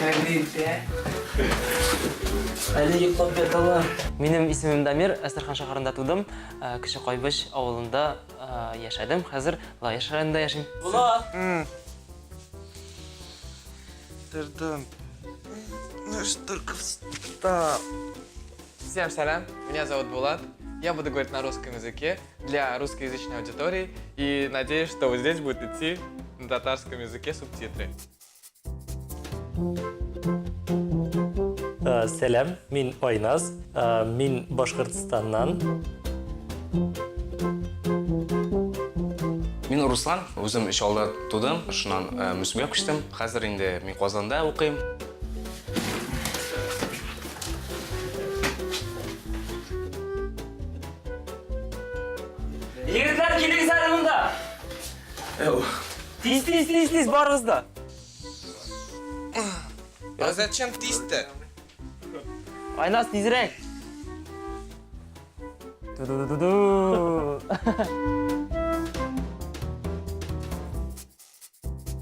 Әле иртә. Әле йоклап яталар. Минем исемем Дамир, Әстерхан шәһәрендә тудым. Кече Кайбыч авылында яшәдем. Хәзер Лаеш районында яшим. Булат! Тордым. Ну что, только встал. Всем салям, меня зовут Булат. Я буду говорить на русском языке для русскоязычной аудитории и надеюсь, что вот здесь будет идти на татарском языке субтитры. Сәлам, мин Айназ, мин Башкортстаннан. Мин Руслан, үзем Чаллыда тудым, шуннан Мөслимгә күчтем. Хәзер инде мин Казанда укыйм. Егетләр, килегез әле монда! Тиз, тиз, тиз, тиз, барыгыз да! А зачем тиз-то? Айназ, тизрәк! Ту-ду-ду-ду-ду.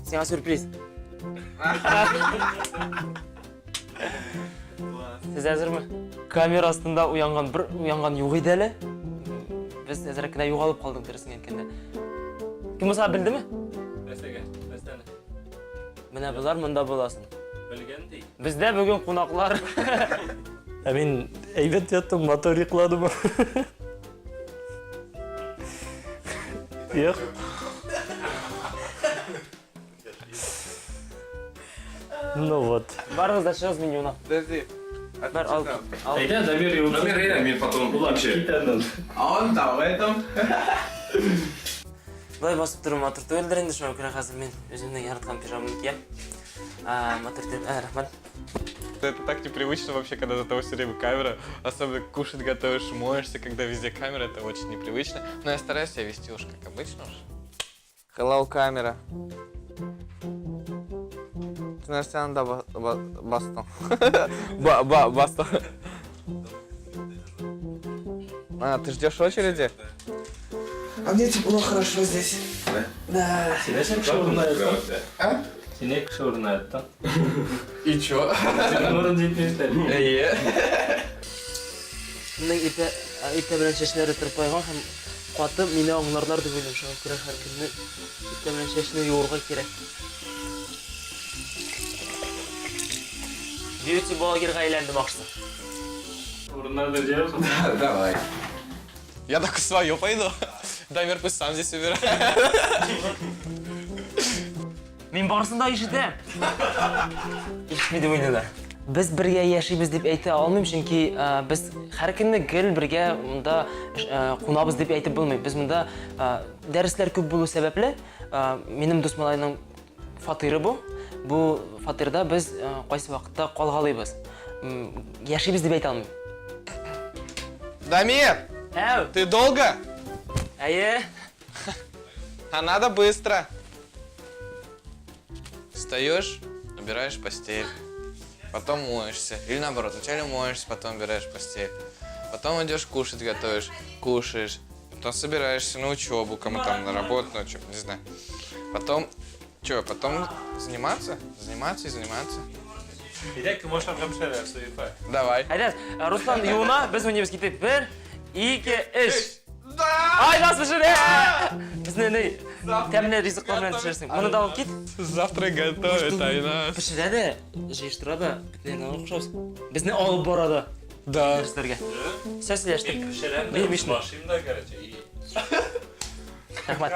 Сиңа сюрприз. Сез әзерме? Камера астында уянган бер уянган юк иде әле. Без әзрәк кенә югалып калдык, дөресен әйткәндә. Кем булса белдеме? Нәрсәгә? Нәрсәне? Менә болар монда буласың. Белгән ди. Бездә бүген кунаклар. Ә мин әйбәт яттым, матур йокладым. Юк. Ну вот. Барыгыз да чыгыгыз, мин юынам. Подожди. Бар, ал. Ал. Әйдә, Дамир юынсын. Дамир, әйдә, мин потом вообще. А он там, в этом. Болай басып тору матур түгелдер инде, шуңа күрә хәзер мин үземнең яраткан пижамамны киям. Матур итеп, рәхмәт. Это так непривычно вообще, когда за тобой все время камера. Особенно кушать готовишь, моешься, когда везде камера, это очень непривычно. Но я стараюсь себя вести уж как обычно уж. Hello, камера. Ты нәрсәне дә бастың? Бастың. А, ты ждешь очереди? А мне тепло, хорошо здесь. Да. Сине кеше урынына яттың? А? Сине кеше урынына яттың. И чё? Синең урын җитми бит әле. Әйе. Минем иртә, иртә белән чәчләре тырпайган һәм каты, мине аңларлар дип уйлыйм. Шуңа күрә һәр көнне иртә белән чәчне юырга кирәк. Бьюти блогерга әйләндем ахрысы. Урыннарда җыярсың. Давай. Я так свое пойду. Дамир пусть сам здесь убирает. Мин барысын да ишетәм. Ишетми дип уйлыйлар. Без бергә яшибез дип әйтә алмыйм, чөнки без һәр көнне гел бергә монда кунабыз дип әйтеп булмый. Без монда дәресләр күп булу сәбәпле, минем дус малайның фатиры бу. Бу фатирда без кайсы вакытта калгалыйбыз. Яшибез дип әйтә алмыйм. Дамир, Әү, ты долго? әйе. А надо быстро. Встаешь, убираешь постель, потом моешься. Или наоборот, вначале моешься, потом убираешь постель. Потом идешь кушать готовишь, кушаешь. Потом собираешься на учебу, кому там на работу, на учебу, не знаю. Потом, что, потом заниматься? Заниматься и заниматься. Әйдә, кем ашарга пешерә, Соифа? Давай. Әйдә, Руслан юына, без уйныйбыз китеп. Бер, ике, өч. Да! Ай, нас пешерә! Безне ни, тәмле ризыклар белән пешерсең. Моны да алып кит. Завтра готовит Айназ. Пешерә дә, җыештыра да, бөтенләй охшабыз. Безне алып бара да. Да. Дәресләргә. Все сөйләштек. Пешерәм дә, Бишне. Ашыйм да, короче. И Рәхмәт.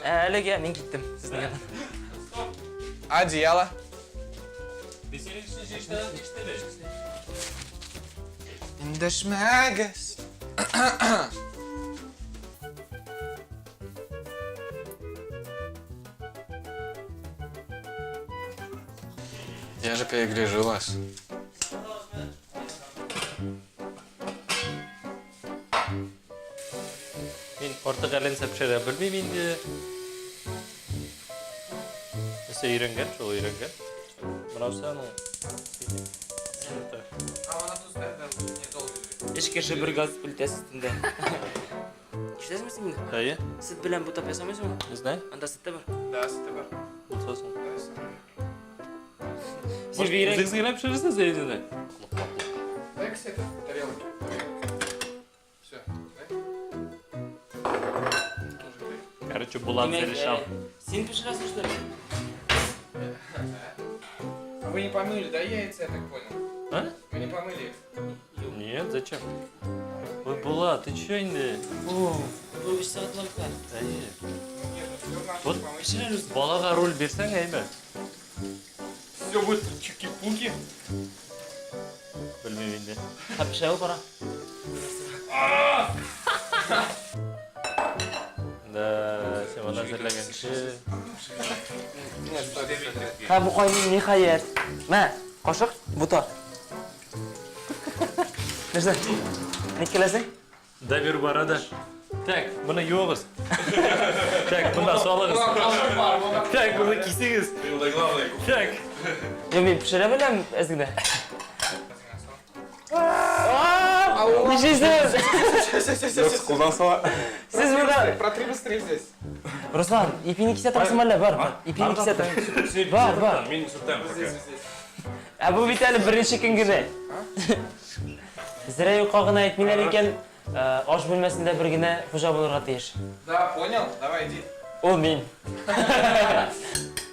Әлегә мин киттем сезнең яннан. Одеяло. Без синең өчен җыештырабыз, нишләп? Эндәшмәгез. Я же перегляжу вас. Мин артык әле нәрсә пешерә белмим инде. Нәрсә өйрәнгән, шул өйрәнгән. Монысы аның. Өч кеше бер газ плитәсе өстендә. Ишетәсеңме син мине? Әйе, Сөт белән бутап ясамыйсыңмы? не знаю. Анда сөт тә бар. Да, сөте бар. Булса соң. Син бигрәк Үзегез генә пешерерсез өйдә. Дай-ка это тарелки. Все, Короче, Булат зарешал. Син пешерәсең, что ли? А вы не помыли, да, яйца, я так понял? А? Вы не помыли их? Нет, зачем? Ой, Булат, ты чё инде? Бу 3 сәгатьләр үтә. Әйе. Нет, ну все равно Вот помыть. балага руль бирсәң, әйбәт. Все будет чики-пуки. Белмим инде. Ха, пешә ул кара. Да, син моны әзерләгәнче. Нет, стой, стой, стой. Ха, бу кайный ниһаять. Мә, кашык, бута. Нәрсә? Ник киләсең? Дамир бара да. Так, моны юыгыз. Так, монда салыгыз. Так, моны кисегез. Так. Юк, мин пешерә беләм әз генә. Нишлисез? Кулдан сала. Сез монда Протри быстрее здесь. Руслан, ипине кисә торасың әллә? Бар, бар. Ипине кисә тор. Бар, бар. Мин сүртәм пока. Здесь, здесь. Ә бу бит әле беренче көн генә. Зря юкка гына әйтмиләр икән, аш бүлмәсендә бер генә хуҗа булырга тиеш. Да, понял? Давай, иди. Ул мин.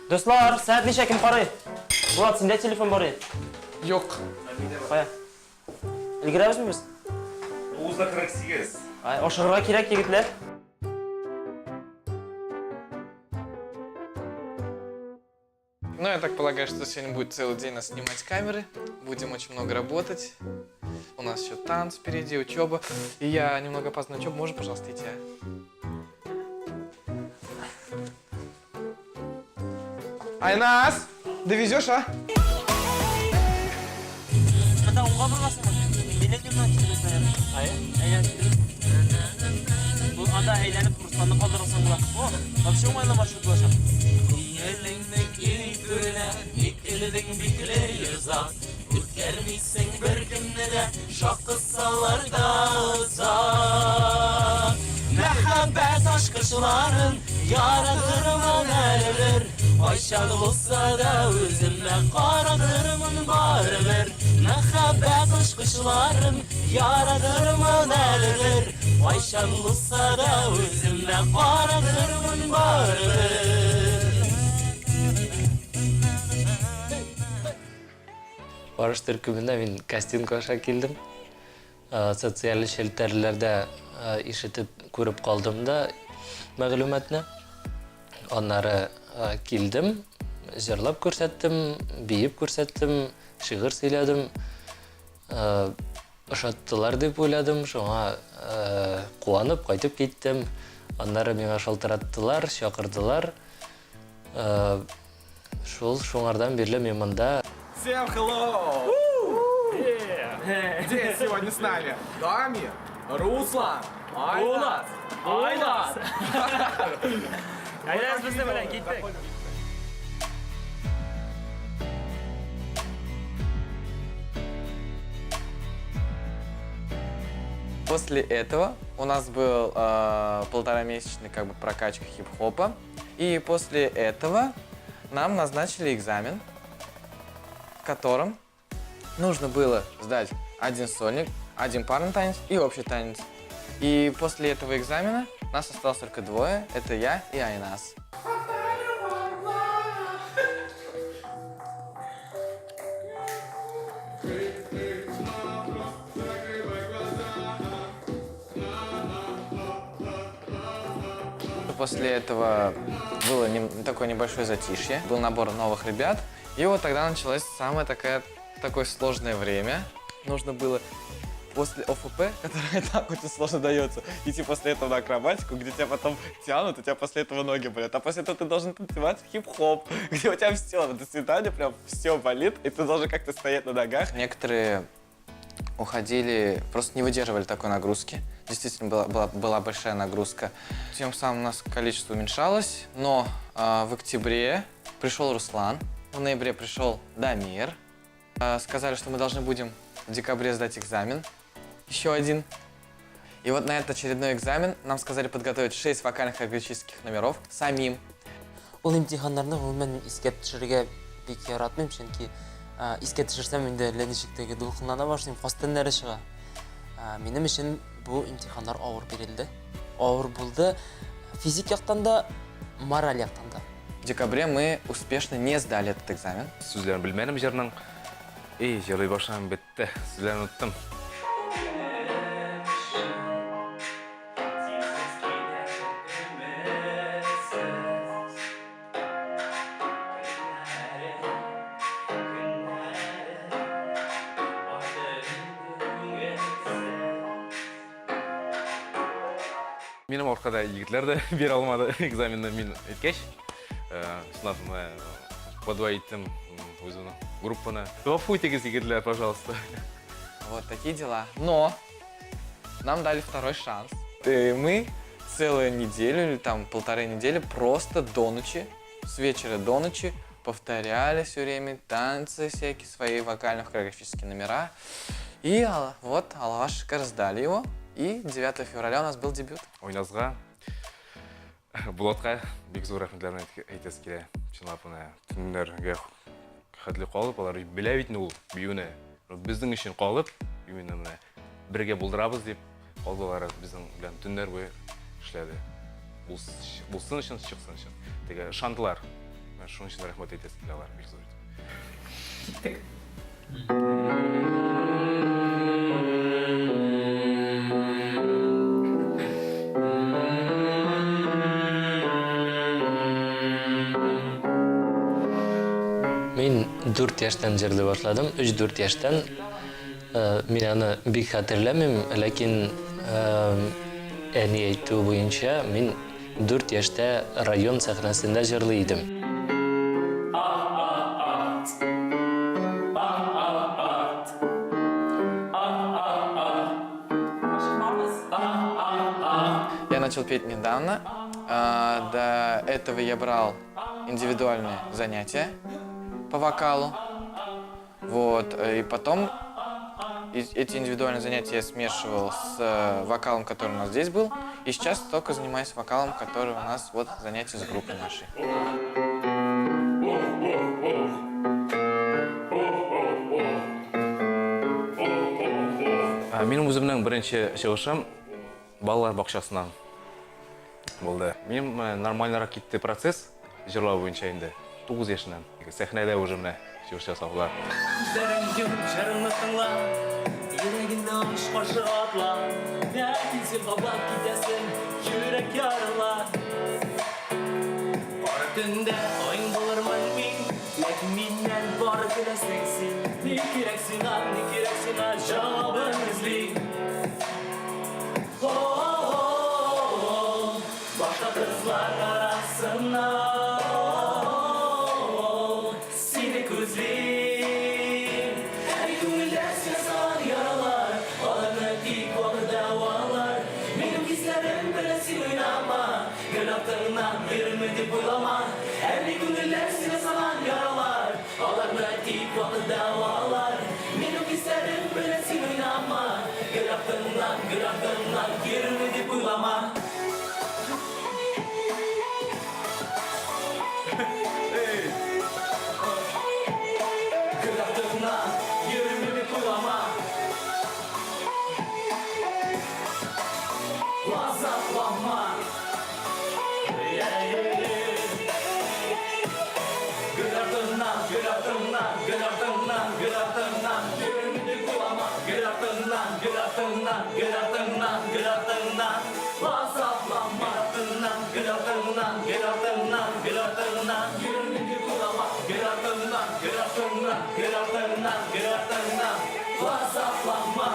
Дуслар, сәгать ничә, кем карый? Булат, синдә телефон бар иде. Юк. Кая? Өлгерәбезме без? 9:48. Ай, ашыгырга кирәк, егетләр. Ну, я так полагаю, что сегодня будет целый день нас снимать камеры. Будем очень много работать. У нас еще танцы впереди, учеба. И я немного опаздываю на учебу. Можно, пожалуйста, идти? а? Айназ, довезешь, а? Монда уңга борыласыңмы? Минем юлдан китеп наверное. Ай, әйләнеп. Бу анда әйләнеп Русланны калдырасың була. О, вообще уңайлы маршрут булачак. Күңелеңне киң түренә, ник элдең бикле йозак. Үткәрмисең беркемне дә, шакысалар да озак. Мәхәббәт ачкычларын яратырмын әле. Кайчан булса да үземә каратырмын барыбер. Мәхәббәт ачкычларын яратырмын әле. Кайчан булса да үземә каратырмын барыбер. Барыш төркемендә мин кастинг аша килдем. Социаль челтәрләрдә ишетеп күреп калдым да мәгълүматны. Аннары килдем, җырлап күрсәттем, биеп күрсәттем, шигырь сөйләдем. Ошаттылар дип уйладым, шуңа куанып кайтып киттем. Аннары миңа шалтыраттылар, чакырдылар. Шул шуңардан бирле мин монда. Всем hello! Здесь сегодня с нами Дамир, Руслан, Айназ. Айназ! Айназ безнең белән киттек. После этого у нас был полуторамесячный как бы прокачка хип-хопа. И после этого нам назначили экзамен, в котором нужно было сдать один сольник, один парный танец и общий танец. И после этого экзамена нас осталось только двое, это я и Айназ. После этого было такое небольшое затишье, был набор новых ребят. И вот тогда началось самое такое сложное время. Нужно было после ОФП, которое так очень сложно дается, идти после этого на акробатику, где тебя потом тянут, у тебя после этого ноги болят. А после этого ты должен танцевать хип-хоп, где у тебя все, до свидания, прям все болит, и ты должен как-то стоять на ногах. Некоторые уходили, просто не выдерживали такой нагрузки. Действительно, была большая нагрузка. Тем самым у нас количество уменьшалось, но в октябре пришел Руслан, в ноябре пришел Дамир. Сказали, что мы должны будем в декабре сдать экзамен, еще один. И вот на этот очередной экзамен нам сказали подготовить 6 вокальных хореографических номеров самим. Ул имтиханнарны гомумән искә төшерергә бик яратмыйм, чөнки искә төшерсәм инде әллә ничек теге дулкынлана башлыйм, каз тәннәре чыга. Минем өчен бу имтиханнар авыр бирелде. Авыр булды физик яктан да, мораль яктан да. В декабре мы успешно не сдали этот экзамен. Сүзләрен белмәдем җырның. И, җырлый башладым, бетте. Сүзләрен оныттым. Минем аркада егетләр дә бирә алмады экзаменны мин әйткәч. Чынлап подвоить иттем үземнең группаны. Гафу итегез, егетләр, пожалуйста. Вот такие дела. Но нам дали второй шанс. И мы целую неделю или там полторы недели просто до ночи, с вечера до ночи повторяли все время танцы всякие, свои вокально-хореографические номера. И вот Аллаға шөкер сдали его. И 9 февраля у нас был дебют. Айназга, Булатка бик зур рәхмәтләрне әйтәсе килә. Чынлап менә төннәргә хәтле калып, алар белә бит инде ул биюне. Безнең өчен калып, именно менә бергә булдырабыз дип калдылар, безнең белән төннәр буе эшләде. Булсын өчен, чыксын өчен. Теге ышандылар. Менә шуның өчен рәхмәт әйтәсе килә аларга бик зур итеп. Киттек. Мин 4 яшьтән җырлый башладым, 3-4 яшьтән. Мин аны бик хәтерләмим, ләкин әни әйтүе буенча, мин 4 яшьтә район сәхнәсендә җырлый идем. Я начал петь недавно. До этого я брал индивидуальные занятия по вокалу. Вот, и потом эти индивидуальные занятия я смешивал с вокалом, который у нас здесь был. И сейчас только занимаюсь вокалом, который у нас вот занятия с группой нашей. Минем үземнең беренче чыгышым балалар бакчасыннан булды. Минем нормальнырак китте процесс җырлау буенча инде 9 яшеннән. Сәхнәдә уже менә чыгыш ясаулар. Күзләрең йомып җырымны тыңла, Йөрәгеңне ач, каршы атла. Ләкин син кабат китәсең, йөрәк ярыла. Кара төндә аең булырмын мин, Ләкин миннән бары көләсең син. Ни кирәк сиңа, ни кирәк сиңа, җавабын эзлим. О-о-о-о, башка кызлар арасыннан о-о-о, сине күзлим. Әй, күңелдә язган яралар, аларны тик вакыт дәвалар. Минем хисләрем белән син уйнама, гел артыңнан йөрермен дип уйлама. Әй, күңелдә язган яралар, аларны тик вакыт дәвалар. Минем хисләрем белән син уйнама, гел артыңнан, гел артыңнан йөрермен дип уйлама. Гел артыңнан йөрермен дип уйлама. Азапланма. Гел артыңнан, гел артыңнан, гел артыңнан, гел артыңнан йөрермен дип уйлама. Гел артыңнан, гел артыңнан, гел артыңнан, гел артыңнан азапланма. Артыңнан, гел артыңнан, гел артыңнан, гел артыңнан йөрермен дип уйлама. Гел артыңнан, гел артыңнан, гел артыңнан, гел артыңнан азапланма.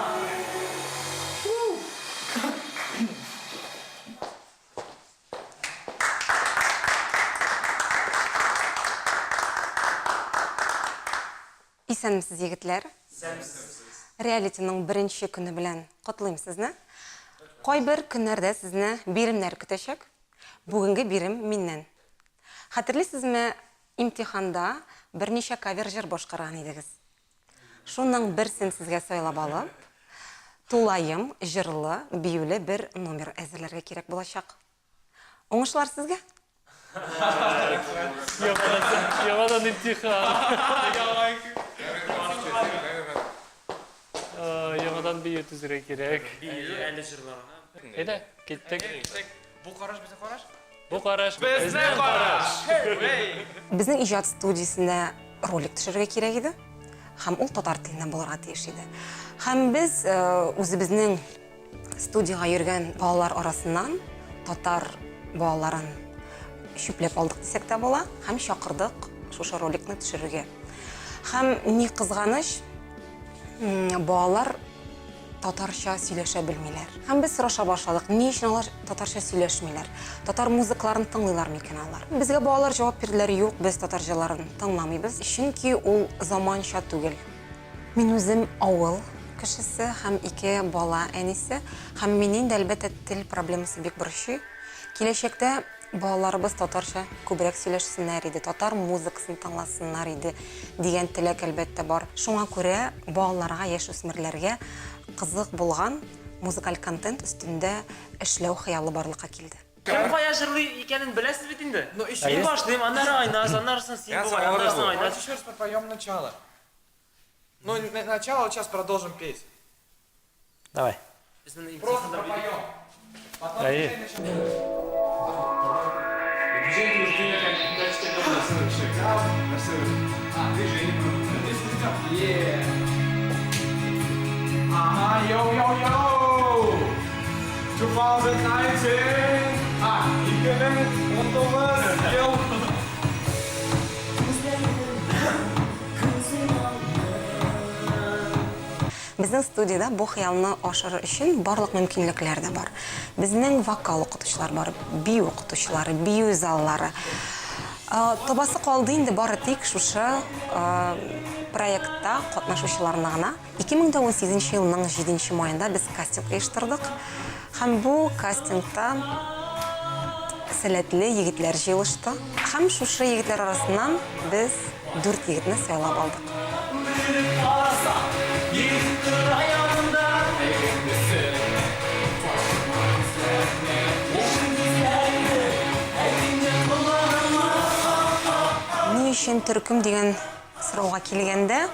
Исәнмесез, егетләр! Реалитиның беренче көне белән котлыйм сезне. Кайбер көннәрдә сезне биремнәр көтәчәк. Бүгенге бирем миннән. Хәтерлисезме, имтиханда берничә кавер җыр башкарган идегез. Шуның берсен сезгә сайлап алып, тулаем җырлы, биюле бер номер әзерләргә кирәк булачак. Уңышлар сезгә! Яңадан имтихан. Яңадан бию төзергә кирәк. Бию әле җырларга. Әйдә, киттек. Бу караш безнең караш? Бу караш безнең караш. Безнең иҗат студиясендә ролик төшерергә кирәк иде. Һәм ул татар телендә булырга тиеш иде. Һәм без үзебезнең студиягә йөргән балалар арасыннан татар балаларын чүпләп алдык дисәк тә була һәм чакырдык шушы роликны төшерергә. Һәм ни кызганыч, балалар татарча сөйләшә белмиләр. Һәм без сораша башладык, ни өчен алар татарча сөйләшмиләр? Татар музыкаларын тыңлыйлар микән алар? Безгә балалар җавап бирделәр, юк, без татар җырларын тыңламыйбыз, чөнки ул заманча түгел. Мин үзем авыл кешесе һәм ике бала әнисе, һәм мине инде, әлбәттә, тел проблемасы бик борчый. Киләчәктә балаларыбыз татарча күбрәк сөйләшсеннәр иде, татар музыкасын тыңласыннар иде дигән теләк, әлбәттә, бар. Шуңа күрә балаларга, яшүсмерләргә кызык булган музыкаль контент өстендә эшләү хыялы барлыкка килде. Кем кая җырлый икәнен беләсез бит инде. Мин башлыйм, аннары Айназ, аннары соң син бугай, аннары соң Айназ. Давайте еще раз пропоем начало. Ну, начало сейчас продолжим петь. Давай. Просто пропоем. Потом Әйе. Ага, йоу-йоу-йоу! 2019! А, 2019 ел! Безнең студиядә бу хыялны ашырыр өчен барлык мөмкинлекләр дә бар. Безнең вокал укытучылар бар, бию укытучылары, бию заллары. Табасы калды инде бары тик шушы проектта катнашучыларны гына. 2018 елның 7 маенда без кастинг оештырдык. Һәм бу кастингта сәләтле егетләр җыелышты. Һәм шушы егетләр арасыннан без дүрт егетне сайлап алдык. Ни өчен төркем дигән сорауга килгәндә,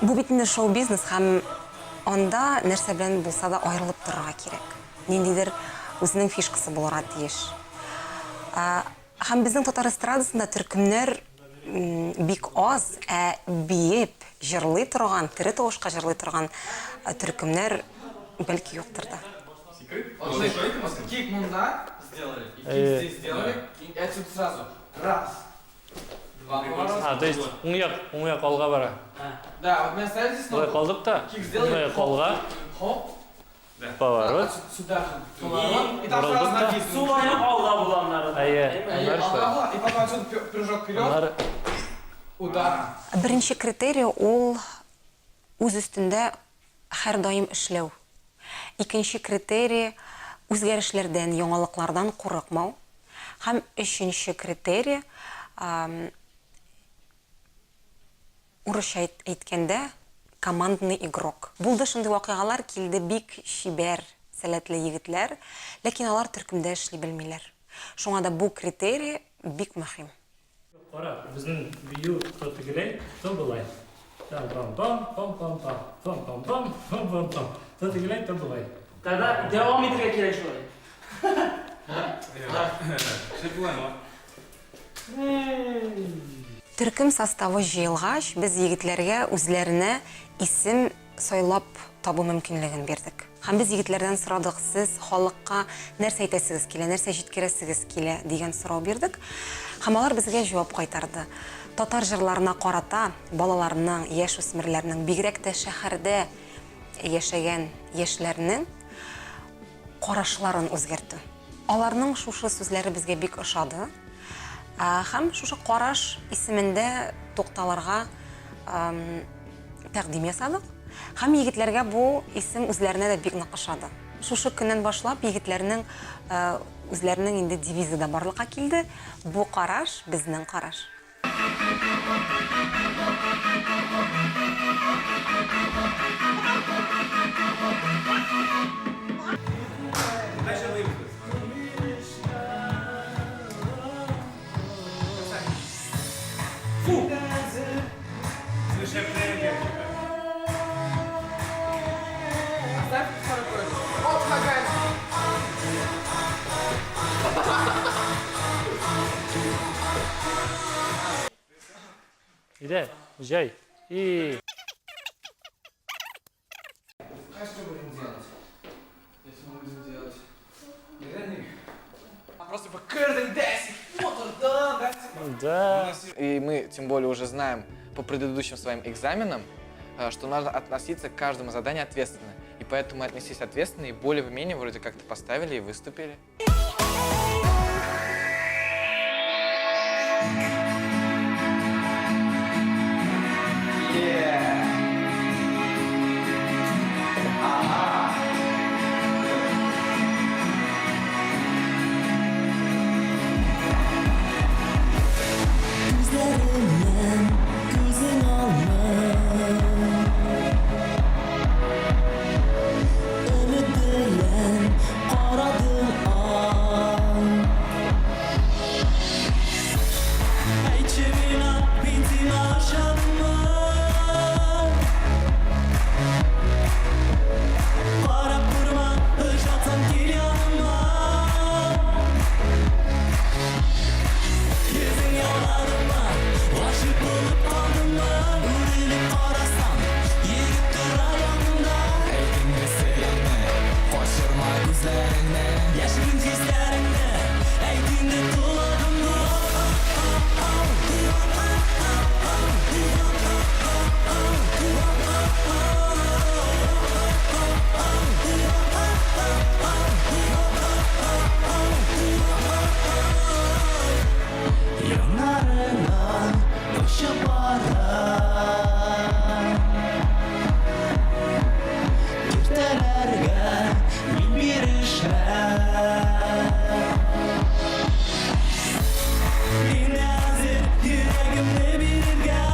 бу бит инде шоу-бизнес һәм анда нәрсә белән булса да аерылып торырга кирәк. Ниндидер үзенең фишкасы булырга тиеш. Һәм безнең татар эстрадасында төркемнәр бик аз, ә биеп җырлый торган, тере тавышка җырлый торган төркемнәр бәлки юктыр да. Кик монда сделали, и кик здесь сделали, и отсюда сразу. Раз, два поворота. А, то есть уң як, уң як алга бара. Да, вот мы оставили здесь Болай ногу. калдык та, Кик сделали. уң як алга, Хоп. поворот. Сюда. Поворот. И там Борылдык сразу та. ноги. Сул аяк алга була аннары. Әйе, аннары шулай. И потом отсюда прыжок вперед. Аннары Удар. Беренче критерий ул үз өстендә һәрдаим эшләү. Икенче критерий үзгәрешләрдән, яңалыклардан курыкмау. Һәм өченче критерий, урысча әйткәндә, командный игрок. Булды шундый вакыйгалар, килде бик чибәр, сәләтле егетләр, ләкин алар төркемдә эшли белмиләр. Шуңа да бу критерий бик мөһим. Кара, безнең бию то тегеләй, то болай. Там-пам-пам, пам-пам-пам, пам-пам-пам, пам-пам-пам. То тегеләй, то болай. Тогда дәвам итәргә кирәк шулай. Төркем составы җыелгач, без егетләргә үзләренә исем сайлап табу мөмкинлеген бирдек. Һәм без егетләрдән сорадык, сез халыкка нәрсә әйтәсегез килә, нәрсә җиткерәсегез килә дигән сорау бирдек. Һәм алар безгә җавап кайтарды. Татар җырларына карата балаларның, яшүсмерләрнең, бигрәк тә шәһәрдә яшәгән яшьләрнең карашларын үзгәртү. Аларның шушы сүзләре безгә бик ошады. Һәм шушы караш исемендә тукталырга тәкъдим ясадык. Һәм егетләргә бу исем үзләренә дә бик нык ошады. Шушы көннән башлап егетләрнең үзләренең инде девизы да барлыкка килде. Бу караш безнең караш. Әйдә, җай. И. Что будем делать? Если мы будем делать? Просто типа Да. И мы, тем более, уже знаем по предыдущим своим экзаменам, что надо относиться к каждому заданию ответственно. И поэтому мы отнеслись ответственно и более-менее вроде как-то поставили и выступили. Күзләреннән күзең алма. Өмет белән карадың ай. Әйтче миңа, мин сиңа ышанмын. Карап торма, ышансаң кил яныма. Йөзең яуладымы, гашыйк булып калдыммы? Үрелеп карасам, егет тора янымда. Әйт инде сереңне, качырма күзләреңне. Яшерен хисләреңне, әйт инде колагымны. Яннарыңа очып барам. Киртәләргә мин бирешмәм. Мин әзер йөрәгемне бирергә.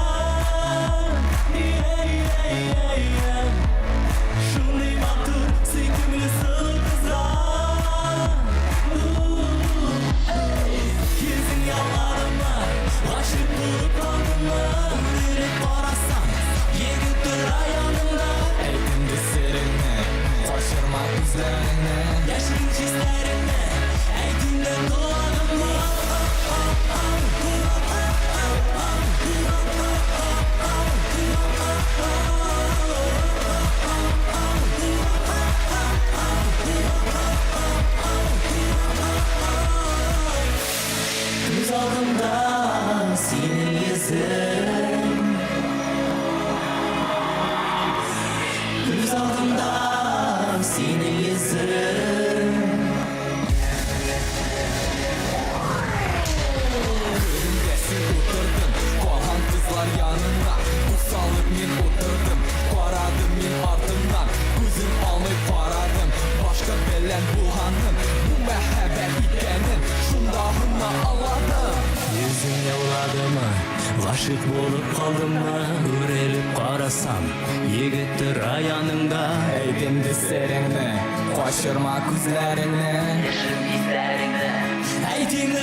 Шундый матур, сөйкемле сылу кызга. Йөзең яуладымы, гашыйк булып калдыммы? Үрелеп карасам, егет тора янымда. Әйт инде сереңне, качырма күзләреңне. Яшерен хисләреңне, әйт инде колагымны. Күз алдымда синең йөзең. Күз алдымда синең йөзең. Син утырдың калган кызлар янына. Күз салып мин утырдым, карадым мин артымнан. Күзем алмый карадым, башка белән булганын. Бу мәхәббәт икәнен шунда гына аңладым. Йөзең яуладымы, гашыйк булып калдыммы? Үрелеп карасам, егет тора яныңда. Әйт инде сереңне, качырма күзләреңне. Яшерен хисләреңне, әйт инде.